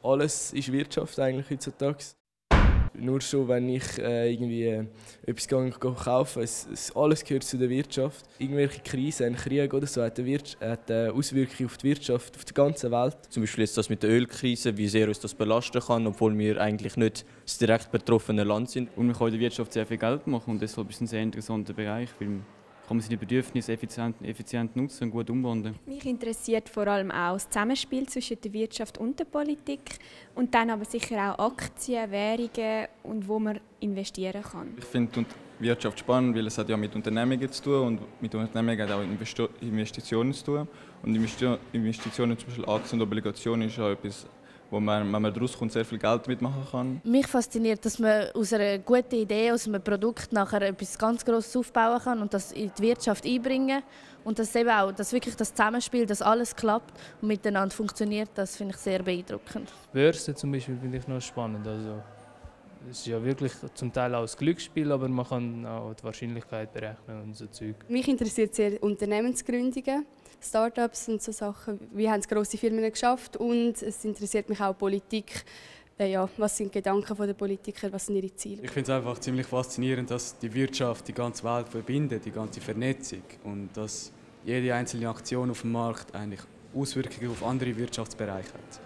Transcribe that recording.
Alles ist Wirtschaft eigentlich heutzutage. Nur schon, wenn ich irgendwie etwas kaufe, alles gehört zu der Wirtschaft. Irgendwelche Krisen, ein Krieg oder so, hat Auswirkungen auf die Wirtschaft, auf die ganze Welt. Zum Beispiel jetzt das mit der Ölkrise, wie sehr uns das belasten kann, obwohl wir eigentlich nicht das direkt betroffene Land sind. Und man kann in der Wirtschaft sehr viel Geld machen und deshalb ist es ein sehr interessanter Bereich, weil kann man seine Bedürfnisse effizient nutzen und gut umwandeln. Mich interessiert vor allem auch das Zusammenspiel zwischen der Wirtschaft und der Politik und dann aber sicher auch Aktien, Währungen und wo man investieren kann. Ich finde die Wirtschaft spannend, weil es hat ja mit Unternehmungen zu tun und mit Unternehmungen hat auch Investitionen zu tun. Und Investitionen, zum Beispiel Aktien und Obligationen, ist auch etwas, wo man, wenn man daraus kommt, sehr viel Geld mitmachen kann. Mich fasziniert, dass man aus einer guten Idee, aus einem Produkt nachher etwas ganz Grosses aufbauen kann und das in die Wirtschaft einbringen. Und dass eben auch, dass wirklich das Zusammenspiel, dass alles klappt und miteinander funktioniert, das finde ich sehr beeindruckend. Börse zum Beispiel finde ich noch spannend. Also, es ist ja wirklich zum Teil auch ein Glücksspiel, aber man kann auch die Wahrscheinlichkeit berechnen und so Zeug. Mich interessiert sehr Unternehmensgründungen, Start-ups und so Sachen. Wie haben es grosse Firmen geschafft? Und es interessiert mich auch Politik. Was sind die Gedanken der Politiker, was sind ihre Ziele? Ich finde es einfach ziemlich faszinierend, dass die Wirtschaft die ganze Welt verbindet, die ganze Vernetzung. Und dass jede einzelne Aktion auf dem Markt eigentlich Auswirkungen auf andere Wirtschaftsbereiche hat.